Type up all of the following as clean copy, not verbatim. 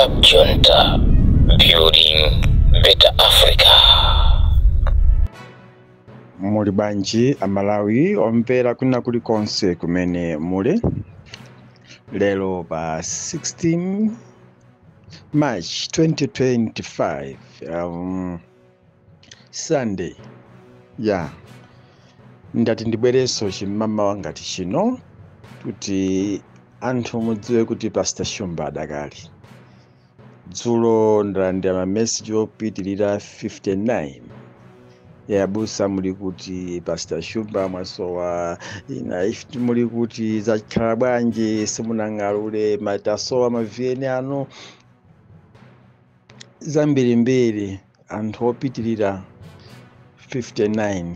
Club Junta, building better Africa. Muli bwanji Amalawi omvera kwina kulikonse kumene muli? Lero pa 16 March 2025, Sunday ya, ndati ndibwerenso chim'mamawa ngati chino kuti anthu mudziwe kuti Pastor Shumba adakali. Dzulo ndalandira mameseji opitirira 59 yabusa, muli kuti Pastor Shumba? Mwasowa ina ife, muli kuti? Zakhala bwanji? Simunang'alule, matasowa ma VN anu zambirimbiri. Anthu opitirira 59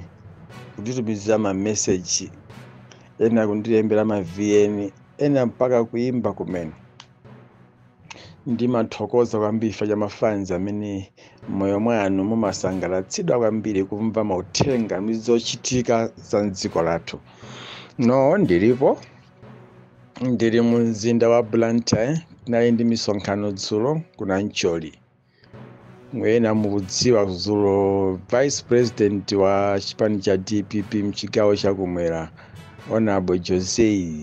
kutitumizira mameseji, ena kundilembera ma VN, ena mpaka kuimba kumene. Ndimathokoza kwambiri chifukwa cha mafans amene moyo mwanu mumasangalatsidwa kwambiri kumva mauthenga ndi zochitika za mdziko lathu. No, ndilipo, ndili mu mzinda wa Blantyre. Tinali ndi misonkhano dzulo kuna Mcholi. Mwena mukudziwa, dzulo vice president wa chipani cha DPP mchigawo chakumwera, Honorable Jose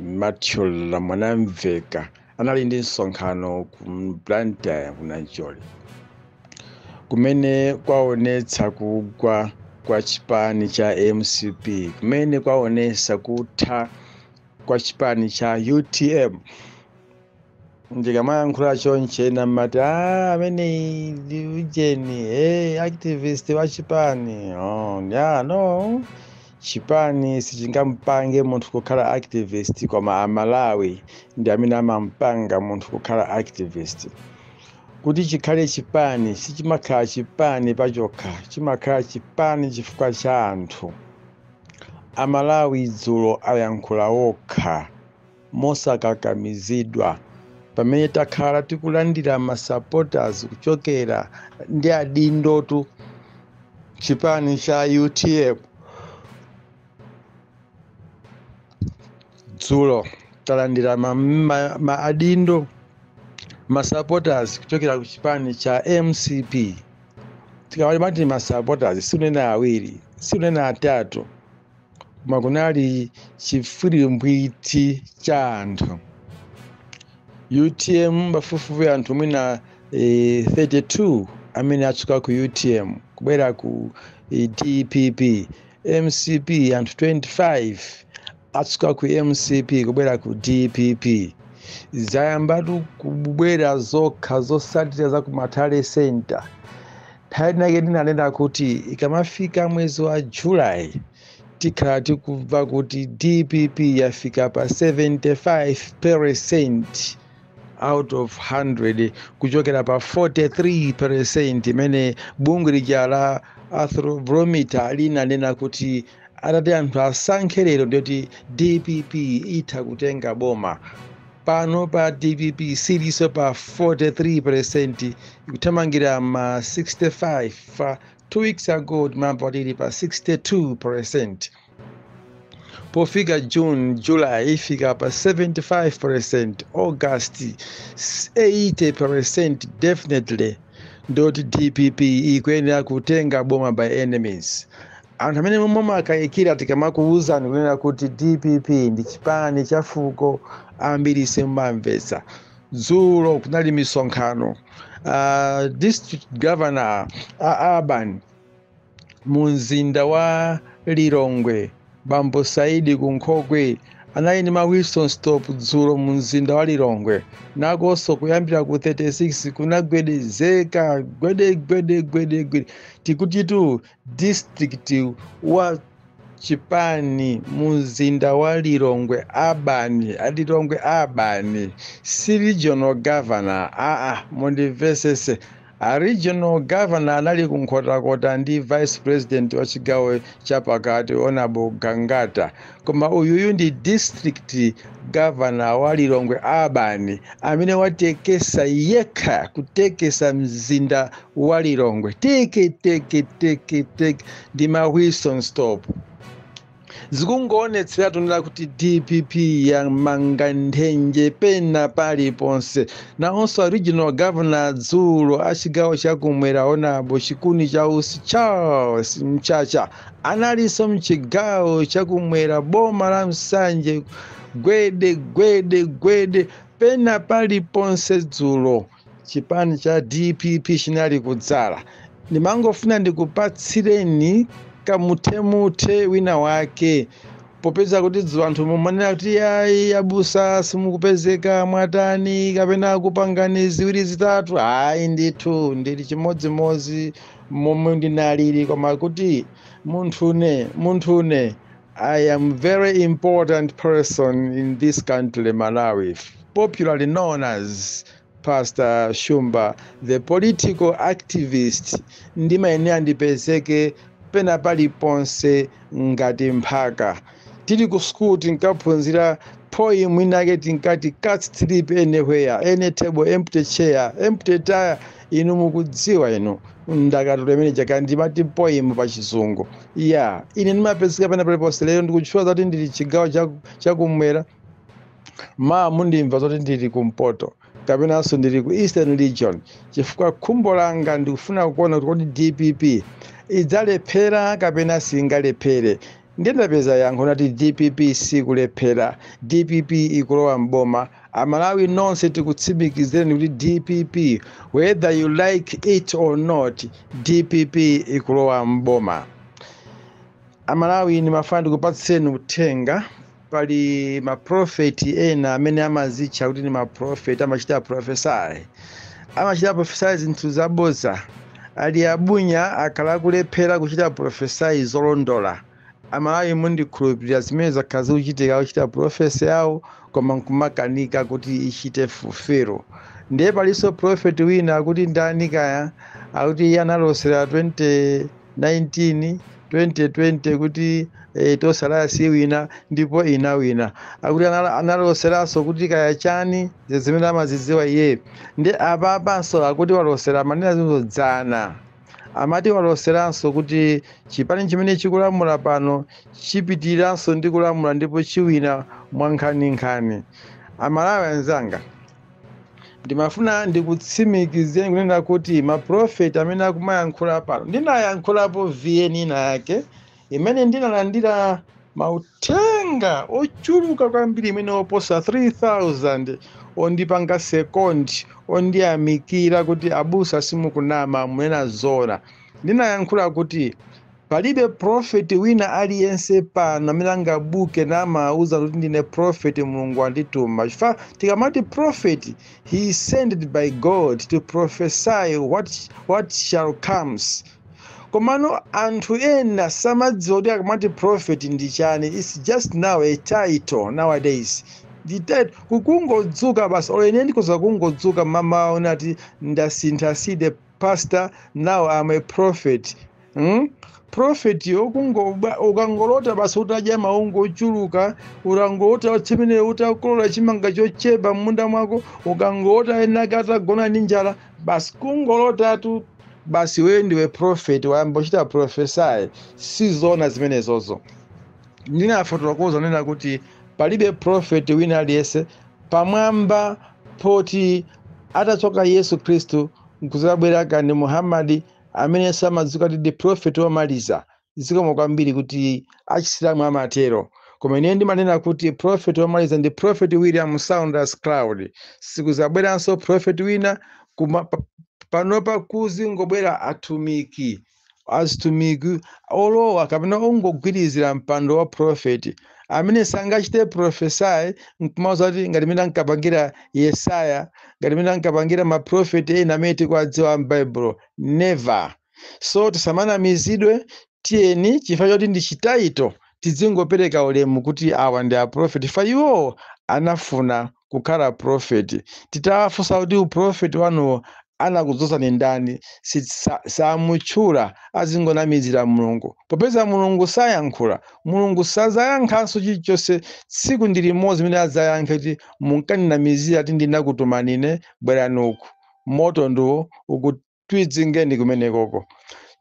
Mathyola Mwanamveka, anali ndi msonkhano ku Blantyre kuna Mcholi, kumene kwaonetsa kugwa kwa chipani cha MCP, kumene kwaonetsa kutha kwa chipani cha UTM. Ndikamayankhula chonche, ena mmati, "Ah, amene ndi ujeni, hey, activist wa chipani." Oh, yeah, no, chipani sichingampange munthu kukhala activist, koma Amalawi ndi amene amampanga munthu kukhala activist. Kuti chikhale chipani, sichimakhala chipani pachokha, chimakhala chipani chifukwa cha anthu. Amalawi dzulo ayankhula okha mosakakamizidwa, pamene takhala tikulandira ma supporters kuchokera ndi adindotu chipani cha UTM. Dzulo talandira ma adindo, ma supporters kuchokera ku chipani cha MCP. Tikamati ma supporters, sikunena awiri, sikunena atatu, koma kunali chifwirimbwiti cha anthu. UTM pafupifupi anthu mwina 32 amene atsuka ku UTM kubwera ku DPP. MCP anthu 25 atsuka ku MCP kubwera ku DPP. Zayambatu kubwera zokha zotsatira za ku Matale Center. Nthawi inake ndinanena kuti ikamafika mwezi wa July tikhala tikumva kuti DPP yafika pa 75% out of 100, kuchokera pa 43% imene bungwe lija la Afrobarometer linanena kuti atati anthu asankhe lero ndiyoti DPP itha kutenga boma. Pano pa DPP siliso pa 43%, ikuthamangira ma 65. Fa 2 weeks ago timamva kuti ili pa 62%. Pofika June, July ifika pa 75%, August 80% definitely. Ndoti DPP ikuyenera kutenga boma by any means. Anthu amene mumakayikira tikamakuwuzani kunena kuti DPP ndi chipani cha fuko, ambiri simumamvetsa. Dzulo kunali misonkhano, district governor urban mu mzinda wa Lilongwe, Bambo Saidi Kunkhokwe, anali ndi ma whistle stop dzulo mu mzinda wa Lilongwe. Nakonso kuyambira ku 36 kunagwedezeka, gwede gwede gwede gwede. Tikutitu district wa chipani mu mzinda wa Lilongwe urban, Lilongwe urban, si regional governor. Aa, mundimvesese, a regional governor anali kunkhotakota ndi vice president wa chigawo chapakati, Honorable Gangata, koma uyuyu ndi district governor wa Lilongwe urban amene watekesa yekha, kutekesa mzinda wa Lilongwe teke teke teke teke ndi ma whistle stop. Zikungoonetsera tunena kuti DPP yamanga nthenje pena paliponse. Nawonso regional governor dzulo a chigawo chakumwera, Honourable Chikuni Chausi Charles Mchacha, analinso mchigawo chakumwera, boma la Msanje. Gwede gwede gwede pena paliponse dzulo chipani cha DPP chinali kudzala. Ndimangofuna ndikupatsireni kamuthemuthe wina wake, popeza kuti dzulo anthu mumanena kuti ayi abusa simukupezeka, mwatani, kapena kupangani ziwiri zitatu. Hayi ndithu, ndili chimodzimodzi momwe ndinalili, koma kuti munthune I am very important person in this country, Malawi, popularly known as Pastor Shumba, the political activist. Ndimayenera ndipezeke pena paliponse ngati mphaka. Tili ku school tinkaphunzira poem inake, tinkati, "Cats sleep anywhere, any table, empty chair, empty tire." Inu mukudziwa inu ndakatulo imene chaka ndimati poem pa Chizungu ya. Ine ndimapezeka pena paliponse. Lero ndikutchula zoti ndili chigawo chakumwera, ma mundimva zoti ndili kumpoto kapenanso ndili ku Eastern Region, chifukwa khumbo langa ndikufuna kuona kuti kodi DPP idzalephera kapena singalephere. Ndiye ndapeza yankho nati DPP sikulephera, DPP ikulowa mboma. Amalawi nonse, tikutsimikizireni kuti DPP, whether you like it or not, DPP ikulowa mboma. Amalawi, ndimafuna ndikupatseni uthenga. Pali maprofeti ena amene amazitcha kuti ndi maprofeti, amachita prophesy, amachita prophesy zinthu zaboza. Ali abunya akhala akulephera kuchita prophesy zolondola. Amalawi, mundikhulupirira, zimene zakhala zikuchitika, kuchita prophecy yawo koma nkumakanika kuti ichite fulfill. Ndiye palinso prophet wina akuti ndani kaya, akuti iye analosera 2019, 2020 kuti Tonse siwina, ndipo inawina. Akuti analoseranso kuti kaya chani, zimene amazidziwa iye. Ndi apapanso akuti walosera manena zinthu. Amati waloseranso kuti chipani chimene chikulamula pano chipitiriranso ndi kulamula ndipo chiwina mwankhaninkhani. Amalawi anzanga, ndimafuna ndikutsimikizeni kunena kuti maprofeti amene akumayankhula pano, ndinayankhulapo VN ina yake imene ndinalandira mauthenga ochuluka kwambiri, imene oposa 3000 ondipanga second, ondiyamikira kuti abusa simukunama, munena zona. Ndinayankhula kuti palibe prophet wina aliyense pano amene angabuke namauza kuti ndine prophet, Mulungu andituma, chifukwa tikamati prophet, he is sent by God to prophesy what shall comes. Komano anthu ena samadziwa kuti akamati prophet ndi chani. It's just now a title nowadays, the title kukungodzuka basi. Olo ine ndikoza kungodzuka mama unati ndasintha, si the pastor, now I'm a prophet, Prophet ukangolota basi utadya maungu ochuluka, ukangolota chimene utakolola chimanga chochepa m'munda mwako, ukangolota enake atagona ndi njala, basi kungolotatu basi wewe ndiwe prophet, wayamba kuchita prophesy. Sizona zimenezozo. Ndinafotokoza nena kuti palibe prophet wina aliyense pamwamba poti atachoka Yesu Khristu nkuzabwera kani Muhammadi amene samadziwa kuti ndi prophet womaliza. Zikomo kwambiri kuti Achisilamu amatero, koma ine ndimanena kuti prophet womaliza ndi Prophet William Saunders Cloud. Sikuzabweranso prophet wina. Panopa kuzingobwera atumiki, azitumiki olowa kapena ongogwirizira mpando wa prophet, amene sangachite prophesy nkumauza kuti ngati mene ankapangira Yesaya, ngati mene ankapangira maprofeti ena amene tikuwadziwa m'Baibulo. Never. So tisamanamizidwe. Tiyeni, chifukwa choti ndi chi title, tidzingopereka ulemu kuti awa ndi aprofeti, fa iwo anafuna kukhala profeti. Titawafunsa kuti uprofeti wanuwo anakudzozani ndani, samutchula, azingonamizira Mulungu. Popeza Mulungu sayankhula, Mulungu sazayankhanso chilichonse. Tsiku ndi limodzi limene adzayankhe kuti munkandinamizira ti ndinakutumani ine, bwerani uku, moto ndiwo ukutwidzingeni kumenekoko.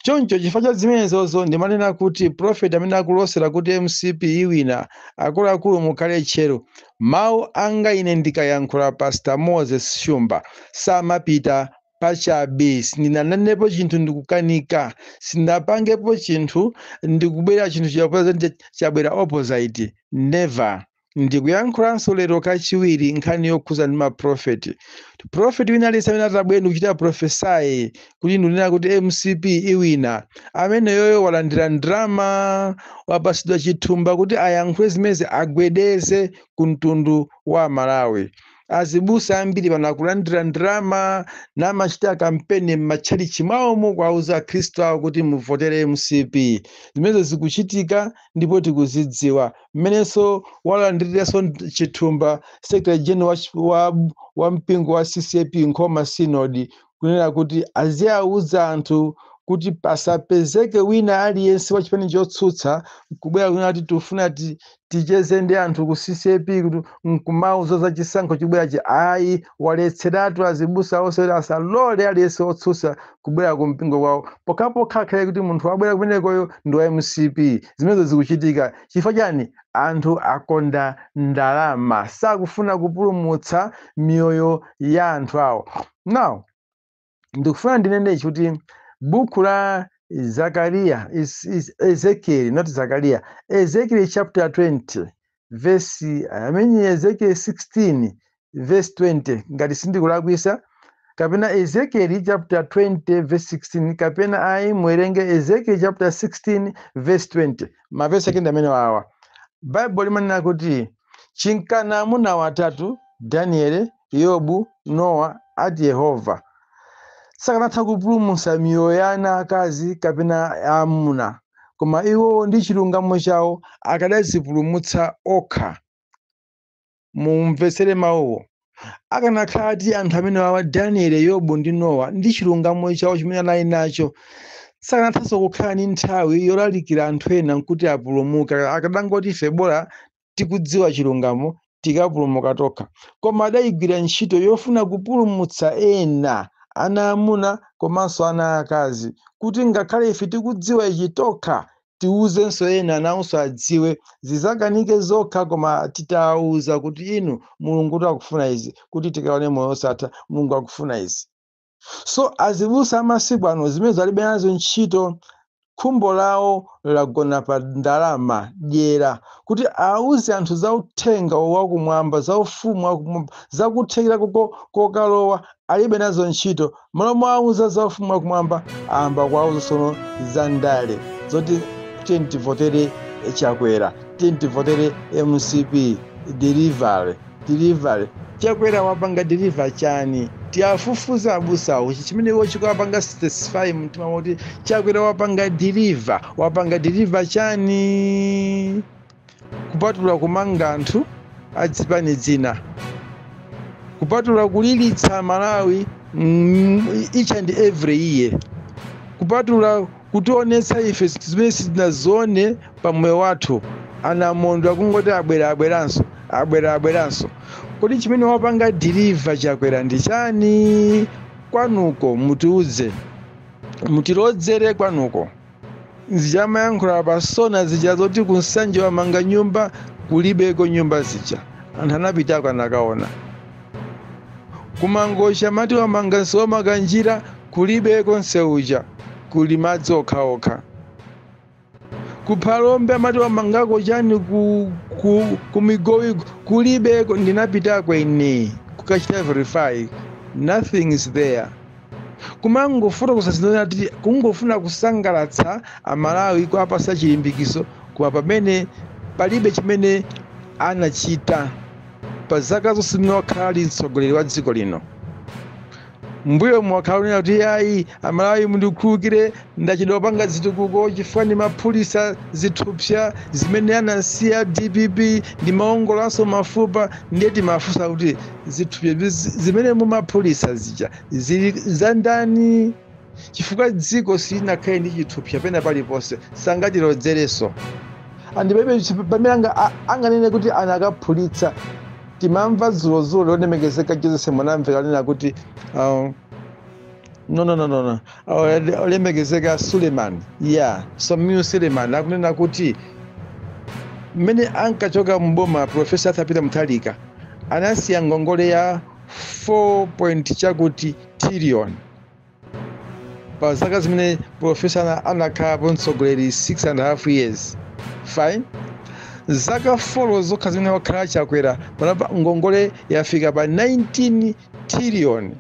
Choncho chifukwa cha zimenezozo ndimanena kuti prophet amene akulosera kuti MCP iwina, akuluakulu mukhale tcheru. Mawu anga ine ndikayankhula, Pastor Moses Shumba, samapita pachabe. Sindinanenepo chinthu ndikukanika, sindinapangepo chinthu ndikubwera chinthu chabwera opposite, never. Ndikuyankhulanso lero kachiwiri nkhani yokhuza ndi maprofeti. Prophet wina aliyense amene atabwera ndikuchita prophesy kuti ndikunena kuti MCP iwina, amene yoyo walandira ndrama, wapasidwa chithumba kuti ayankhule zimene agwedeze ku mtundu wa Malawi. Azibusa ambiri pano akulandira ndrama namachita kampeni m'matchalichi mwawomo kuwauza akhristu awo kuti muvotere MCP. Zimenezo zikuchitika ndipo tikuzidziwa. Mmenenso walandiriranso chithumba secretary general wa mpingo wa CCAP Nkhoma Synod kunena kuti aziyauza anthu kuti pasapezeke wina aliyense wa chipani chotsutsa kubwera kunena kuti tifuna ticheze ndi anthu ku CCAP kuti nkumauza za chisankho chibwerachi. Ayi, waletseratu azibusa onse kuti asalole aliyense wotsutsa kubwera ku mpingo kwawo, pokhapokha akhale kuti munthu wabwera kumenekoyo ndi wa MCP. Zimenezo zikuchitika chifukwa chani? Anthu akonda ndalama, sakufuna kupulumutsa miyoyo ya anthu awo. Now ndikufuna ndinene kuti buku la Zakariya is Ezekiel, not Zakaria, Ezekiel chapter 20 verse, I mean, Ezekiel 16 verse 20, ngati sindikulakwisa, kapena Ezekiel chapter 20 verse 16, kapena ayi, muwerenge Ezekiel chapter 16 verse 20. Mavesi ake ndi amene wawa. Baibulo limanena kuti chinkana amuna watatu, Daniel, Yobu, Nowa, ati Yehova, sakanatha kupulumutsa miyoyo ya ana akazi kapena amuna, koma iwo ndi chilungamo chawo akadazipulumutsa okha. Mumvetsere mawuwo. Akanakhala ati anthu amene wawa, Daniel, Yobu ndi Nowa, ndi chilungamo chawo chimene anali nacho, sakanathanso kukhala ndi nthawi yolalikira anthu ena nkuti apulumuke. Akadangoti ife bola tikudziwa chilungamo, tikapulumuka tokha. Koma adayigwira ntchito yofuna kupulumutsa ena, ana amuna komanso ana akazi, kuti ngakhale ife tikudziwa ichi tokha, tiuzenso ena nawonso adziwe. Zizakanike zokha, koma titawuza kuti inu, Mulungu akufuna izi kuti tikaone moyo osatha, Mulungu akufuna izi. So azibusa amasiku ano zimene alibe nazo ntchito, khumbo lawo lagona pa ndalama, dyera, kuti auze anthu za uthenga wakumwamba, za ufumu wakumwamba, zakuthekera kokalowa, alibe nazo ntchito. Malo mwauza za ufumu wakumwamba, ayamba kuwauza sono za ndale, zoti tiye tivotere Chakwera, tiye tivotere MCP, delivery, delivery. Chakwera wapanga deliver chani? Tiyafufuza abusawo chimene iwo chikuwapanga satisfy mtima kuti Chakwera wapanga deliver. Wapanga deliver chani kupatula kumanga anthu adzipani dzina, kupatula kulilitsa Malawi each and every year, kupatula kutionetsa ife zimene sitinazione pamoyo wathu? Anamondwa kungoti abwera, abweranso, abwera, abweranso. Kodi chimene wapanga deliver Chakwera ndi chani? Kwanuko mutiuze, mutilodzere kwanuko. Zijamayankhula pasona zija zoti kuNsanje wamanga nyumba, kulibeko nyumba zija, anthu anapitako anakaona. KuMangochi mati wamanga msewu Makanjira, kulibeko nsewuja, kuli madzi okhaokha. KuPhalombe amati wamangako chani ku Migowi, kulibeko. Ndinapitako ine kukachita verify, nothing is there. Kumangofotokoza zinati kungofuna kusangalatsa Amalawi, kuwapasa chilimbikiso, koma pamene palibe chimene anachita pa zaka zonse zimene wakhala ali mtsogoleri wa dziko lino. Mbuyo mwakhala unena kuti ayi, Amalawi mundikhululukire, ndachedwa kupanga zitukuko chifukwa ndimaphulitsa zithupsa zimene anasiya DPP, ndimaongolanso mafupa. Ndiye timafunsa kuti zithupsa zimene mumaphulitsa zija zili za ndani? Chifukwa dziko silinakhale ndi chithupsa pena paliponse, sangatilodzerenso. Andi pamene anganene kuti anakaphulitsa. Timamva dzulozulo lolemekezeka Joseph Mwanamveka anena kuti No, no, no, no, no, olemekezeka Suleiman, yeah, Sameer Suleiman akunena kuti mmene ankachoka mboma Professor Arthur Peter Mutharika anasiya ngongole ya 4 point chakuti trillion pa zaka zimene professor anakhalapo mtsogoleri, 6.5 years. Fine, zaka 4 zokha zimene wakhala Chakwera panapa, ngongole yafika pa 19 trillion.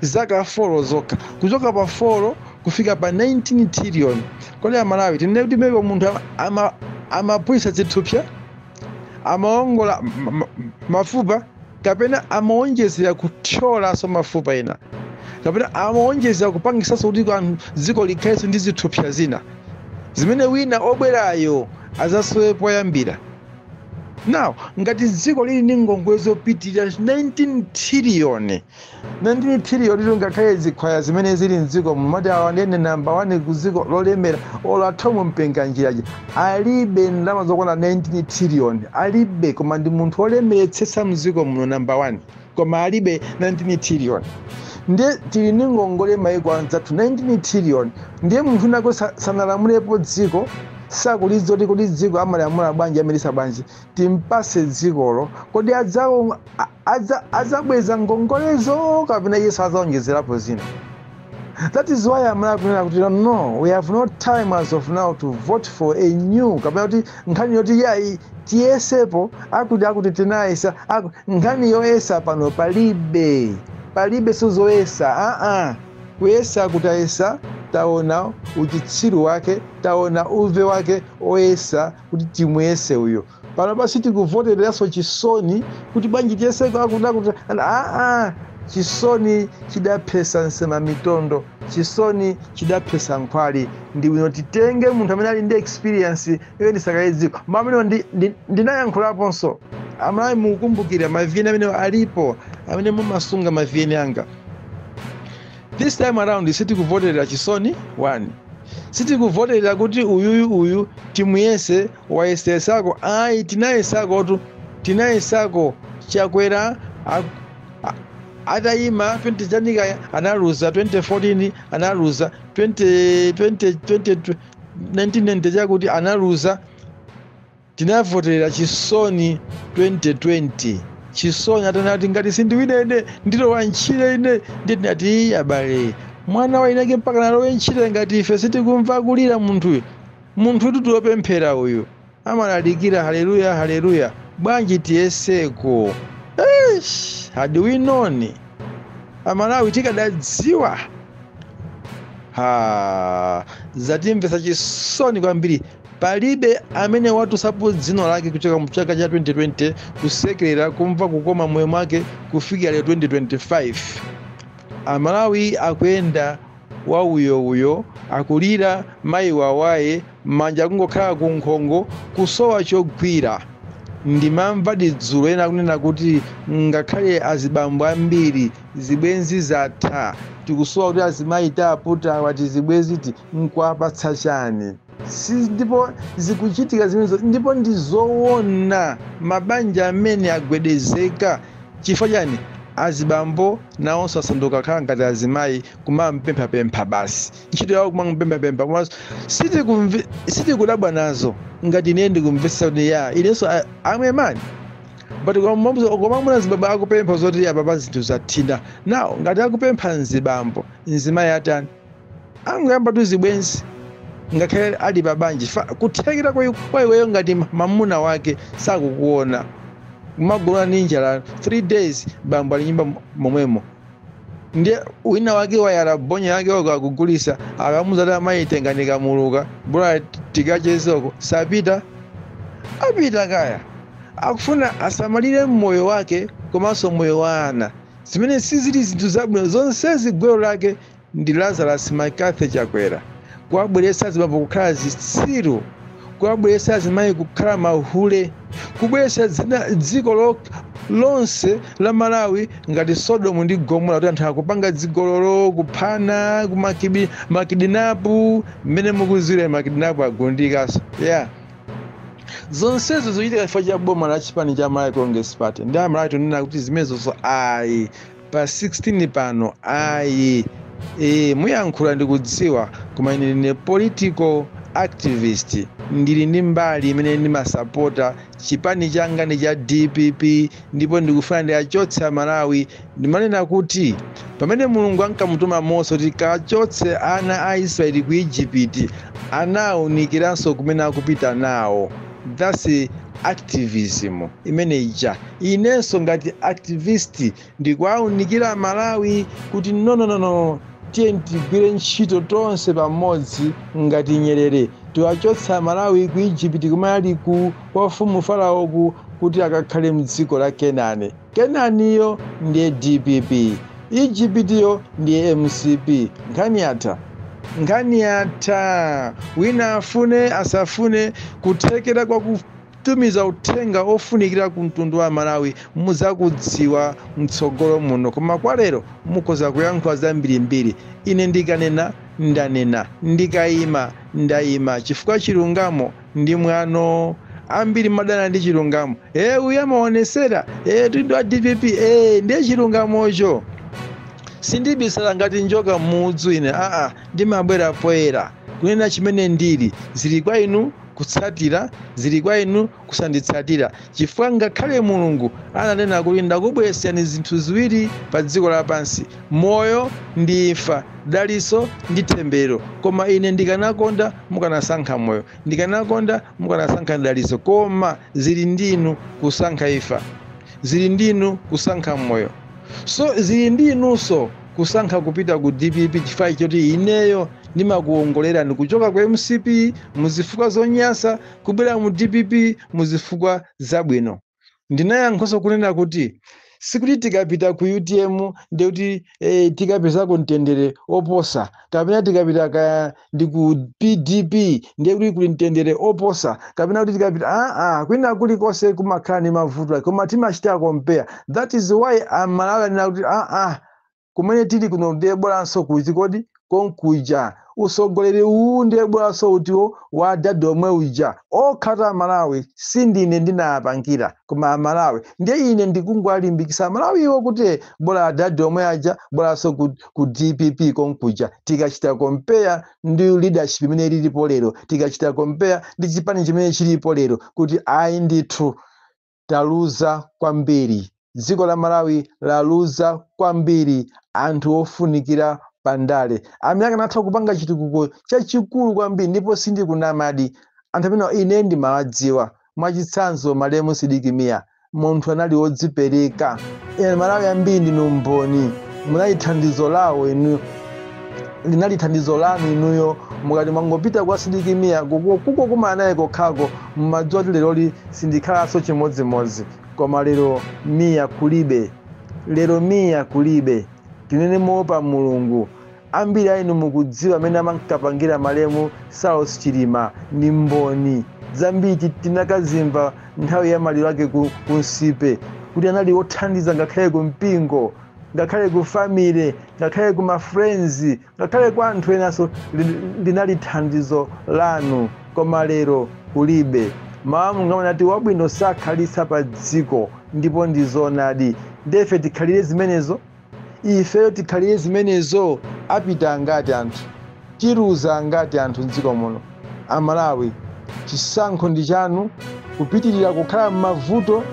Zaka 4 zokha, kuchoka pa 4 kufika pa 19 trillion. Kodi Amalawi tinene kuti maybe munthu amaphulitsa zithupsa, amaongola mafupa, kapena amaonjezera kuthyolanso mafupa ena, kapena amaonjezera kupangisanso kuti anthu dziko likhalenso ndi zithupsa zina zimene wina obwerayo azasowe poyambira? Now ngati dziko lili ndi ngongole zopitirira 19 trillion, 19 trillion lilo, ngakhale zikhwaya zimene zili mdziko mumati awa ndiyene namba 1 ku dziko lolemera, olo athomo mpenga njiraji alibe ndalama zokwana 19 trillion, alibe. Koma ndi munthu olemeretsetsa mdziko muno namba 1, koma alibe 19 trillion. Ndiye tili ndi ngongole maiko anzathu 19 trillion. Ndiye munthu nako sanalamulepo dziko, sakulidziwa kuti kodi dziko amalamula bwanji, amelisa bwanji. Timpase dzikolo, kodi adzabweza ngongolezo kapena iyeso adzaonjezerapo zina? That is why I'm kunena kuti no, we have no time as of now to vote for a new, kapena kuti nkhani yoti yayi tiyesepo, akuti tinayesa nkhani yoyesa pano palibe, palibe sozoyesa. Aa, kuyesa kutayesa, taona uchitsiru wake, taona uve wake oyesa kuti timuyese uyo. Pano pasi tikuvotereranso chisoni kuti bwanji tiyeseko, akuti akuti aa, chisoni chidaphesa nsema mitondo, chisoni chidaphesa nkhwali. Ndi bwino titenge munthu amene ali ndi experience yoyendetsa dziko. Mamene ndinayankhulaponso, Amalawi mukukumbukira ma VN amene alipo, amene mumasunga ma VN anga. This time around sitikuvoterera chisoni 1, sitikuvoterera kuti uyuyu uyu timuyese, wayesesako. Ayi, tinayesakotu, tinayesako. Chakwera atayima 20 chanika analuza, 2014 analuza, 20 20 20 1990 chakuti analuza. Tinavoterera chisoni 2020. Chisoni atanati ngati sindiwina ine ndilowa ntchire ine, ndinati abale, mwana wa inake mpaka nalowe ntchire? Ngati ife sitikumva kulira munthuyu, munthu tiwopemphera uyu amalalikira haleluya haleluya, bwanji tiyeseko? Eish, had we known, Amalawi tikadadziwa. Ha, zatimvetsa chisoni kwambiri. Palibe amene watusapo dzino lake kuchoka mu chaka cha 2020 kusekerera, kumva kukoma moyo mwake kufikira lero 2025. Amalawi akuyenda wauyouyo, akulira mayi wawaye, manja akungokhala ku nkhongo, kusowa chogwira. Ndimamva dzulo ena akunena kuti ngakhale azibambo ambiri zibwenzi zatha, tikusowa kuti azimayi taputa wati zibwenziti nkuwapatsa chani. Si ndipo zikuchitika zimenezo, ndipo ndi zoona. Mabanja amene agwedezeka chifukwa chani? Azibambo nawonso asanduka khala ngati azimayi, kumampemphapempha basi, ntchito yawo kumamupemphapempha. Komanso sitikudabwa nazo. Ngati ine ndikumvetsa kuti ya inenso amwe mani, but koma mzibambo akupempha zoti apapa zinthu zathina nawo. Ngati akupempha mzibambo, mzimayi atani? Angoyamba tu zibwenzi ngakhale ali pabanja. Kuthekera kwa iweyo ngati mamuna wake sakukuona, kumagona ndi njala 3 days, bambo ali nyumba momwemo, ndiye wina wake wayala bonya yake wako akugulisa, akamuza kuti amayi tengani kamuluka bora tikachezeko, sapita, apita kaya akufuna asamalire moyo wake komanso moyo wa ana, zimene sizili zinthu zabwino. Zonsezi gwero lake ndi Lazarus McCarthy Chakwera, kuwabweretsa azibambo kukhala zitsiru, kuwabweretsa azimayi kukhala mahule, kubweretsa dziko lonse la Malawi ngati Sodomu ndi Gomora, kuti anthu akupanga dzigololo, kuphana, makidnap. Mmene mukuziwira makidnap agundikaso, yeah. Zonsezo zikuchitika chifukwa cha boma la chipani cha Malawi Congress Party. Ndi Amalawi tunena kuti zimenezozo ayi, pa 16 pano ayi. Muyankhula ndikudziwa, koma ine ndine political activist, ndili ndi mbali imene ndimasapota. Chipani changa ndi cha DPP ndipo ndikufuna ndiyachotse Amalawi. Ndimanena kuti pamene Mulungu ankamutuma Mose kuti kachotse ana a Israeli ku Igupti, anawunikiranso kumene akupita nawo. That's activism imene ija. Inenso ngati activist ndikuwaunikira Malawi kuti no, no, no, no, tiye tigwire ntchito tonse pamodzi ngati Nyerere, tiwachotsa Malawi ku Igupti kumene ali ku wafumu Farao kuti akakhale mdziko la Kenani. Kenaniyo ndiye DPP, Iguptiyo ndiye MCP. Nkhani yatha, nkhani yatha. Wina afune asafune, kuthekera kwa kutumiza uthenga ofunikira ku mtundu wa Malawi muzakudziwa mtsogolo muno, koma kwa lero mukhoza kuyankhula zambirimbiri. Ine ndikanena ndanena, ndikayima ndayima, chifukwa chilungamo ndi mwano. Ambiri madana ndi chilungamo. Uyu amaonesera, tundu wa DPP, ndiye chilungamocho. Sindibisala ngati njoka m'mudzi ine, aa, ndimabwera poyera kunena chimene ndili. Zili kwa inu kutsatira, zili kwa inu kusanditsatira, chifukwa ngakhale Mulungu ananena kuti ndakubweresani zinthu ziwiri pa dziko lapansi, moyo ndi imfa, daliso ndi thembero. Koma ine ndikanakonda mukanasankha moyo, ndikanakonda mukanasankha daliso, koma zili ndinu kusankha imfa, zili ndinu kusankha moyo. So zili ndinunso kusankha kupita ku DPP, chifukwa choti ineyo ndimakuwongolerani kuchoka ku MCP muzifukwa zonyasa kubwera mu DPP muzifukwa zabwino. Ndinayankhanso kunena kuti sikuti tikapita ku UTM ndikuti tikapezako mtendere oposa, kapena tikapita ka ndi ku PDP ndiye kuti kuli mtendere oposa, kapena kuti tikapita kwina kulikonse kumakhala ndi mavuto, koma timachita compare. That is why Amalawi anena kuti kumene tili kuno ndiye bolanso kuti kodi konkuja usogoleri uwu ndiye bolanso utiwo wa dadi omwe uja okhata Amalawi. Sindine ndinapangira, koma Amalawi. Ndiye ine ndikungwalimbikisa Amalawi iwo kuti bola adadi omwe aja, bolanso ku DPP konkuja. Tikachita compare ndi leadership imene ilipo lero, tikachita compare ndi chipani chimene chilipo lero, kuti ayi ndithu taluza kwambiri. Dziko la Malawi laluza kwambiri anthu ofunikira pandale amene akanatha kupanga chitukuko chachikulu kwambiri. Ndipo sindikunamadi, anthu amene ine ndimawadziwa, mwachitsanzo malemu Sidiki Mia, munthu anali wodzipereka. Ine Malawi ambiri ndinu mboni, munali thandizo lawo inu, linali thandizo lanu inuyo. Mukati mwangopita kwa Sidiki Mia kuko kumana naye kokhako, mmadziwa kuti leroli sindikhalanso chimodzimodzi. Koma lero Mia kulibe, lero Mia kulibe. Tinene moopa Mulungu, ambiri a inu mukudziwa amene amankapangira malemu Saulos Chilima ndi mboni zambiri. Tinakazimva nthawi ya maliro ake ku Nsipe kuti anali wothandiza ngakhale ku mpingo, ngakhale ku family, ngakhale ku ma friends, ngakhale kwa anthu enanso linali thandizo lanu, koma lero kulibe. Mawu Mulungu amanati wabwino sakhalitsa pa dziko, ndipo ndi zoonadi. Ndefe tikhalire zimenezo, ifeyo tikhalire zimenezo. Apita ngati anthu, tiluza ngati anthu mdziko muno. Amalawi, chisankho ndi chanu, kupitirira kukhala m'mavuto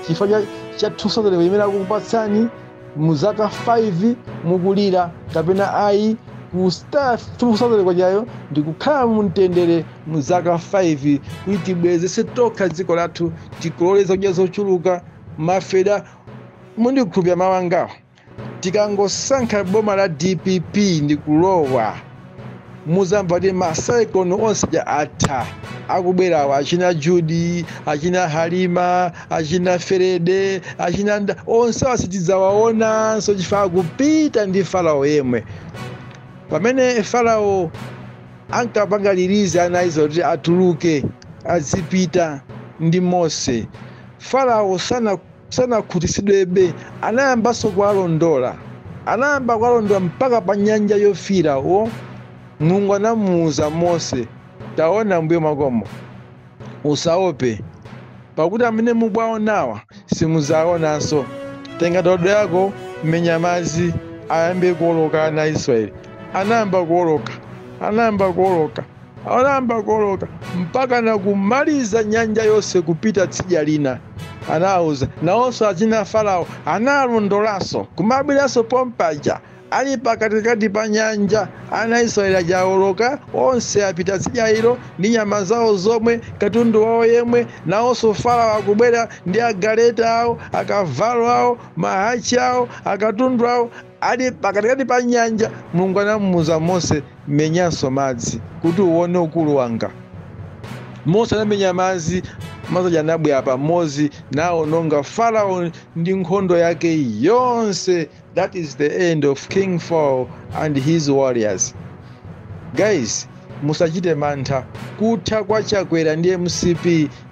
chifukwa cha 2000 imene akukupatsani mu zaka 5 mukulira, kapena ayi ku star 2000 kwachayo ndikukhala mumtendere mu zaka 5, kuti tibwezese tokha dziko lathu, tikolole zakudya zochuluka mafeda. Mundikhulupirira mawu angawo, tikangosankha boma la DPP ndikulowa, muzamva kuti ma cyclone onse ja atha akubwerawo, achina Judy, achina Halima, achina Ferede, achina onse asitidzawaonanso, chifukwa akupita ndi Farao yemwe. Pamene Farao ankapanga release ana a Israeli kuti atuluke azipita ndi Mose, Farao sanakhutitsidwebe, anayambanso kuwalondola, anayamba kuwalondola mpaka pa nyanja yofira. Wo Mulungu anamuwuza Mose, taona mbuye mwakomo, usaope, pakuti amene mukwaonawa simudzaonanso. Tenga ndodo yako, menya madzi, Ayambe kuoloka ana Israeli, anayamba kuoloka, anayamba kuoloka, anayamba kuoloka mpaka na kumaliza nyanja yonse kupita tsidya lina. Anawuza nawonso achina Farao analondolanso kumabweranso pompaja ali pakatikati pa nyanja. Ana Israeli ajaoloka onse apita tsidya ilo ndi nyama zawo zomwe, katundu wawo yemwe. Nawonso Farao akubwera ndi agaleta awo, akavalo awo, mahachi awo, akatundu awo, ali pakatikati pa nyanja. Mulungu anamuwuza Mose, menyanso madzi kuti uone ukulu wanga. Mose anamenya madzi, madzi anabwera pamodzi naononga Farao ndi nkhondo yake yonse. That is the end of King Pharaoh and his warriors. Guys, musachite mantha. Kutha kwa Chakwera ndi MCP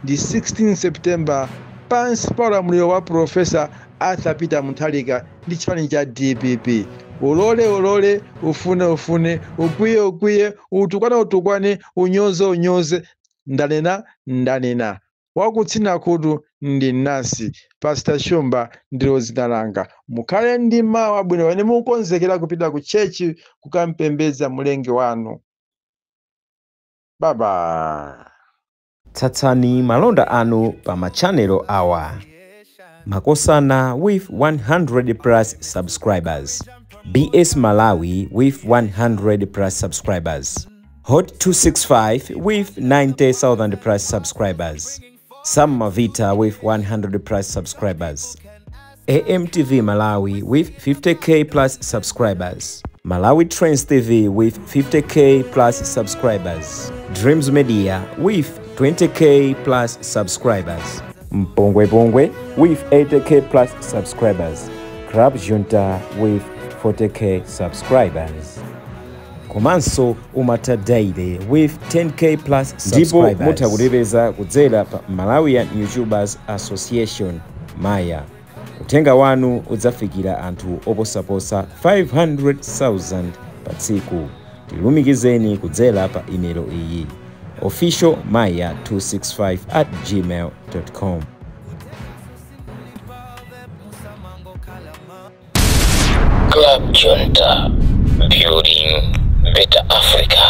ndi 16 September pansi pa ulamuliro wa Professor Arthur Peter Mutharika ndi chipani cha DPP. Ulole ulole, ufune ufune, ukwiye ukwiye, utukwane utukwane, unyoze unyoze, ndanena ndanena. Wakutsina khutu ndi nasi Pastor Shumba ndilo dzina langa. Mukhale ndi mawu abwino pamene mukukonzekera kupita ku church kukampembedza Mlengi wanu. Baba. Tsatsani malonda anu pa machanelo awa: Makosana with 100 plus subscribers, BS Malawi with 100 plus subscribers, Hot 265 with 90,000 plus subscribers, Sam Mavita with 100 plus subscribers, AMTV Malawi with 50K plus subscribers, Malawi Trends TV with 50K plus subscribers, Dreams Media with 20K plus subscribers, Mpongwe Pongwe with 80K plus subscribers, Club Junta with 40K subscribers. Komanso Umata Daily with 10K plus Ndipo subscribers. Mutha kutipeza kudzera pa Malawian YouTubers Association, Maya. Uthenga wanu udzafikira anthu oposaposa 500,000 pa tsiku. Tilumikizeni kudzera pa imelo iyi: officialmaya265@gmail.com. Club Junta, building better Africa.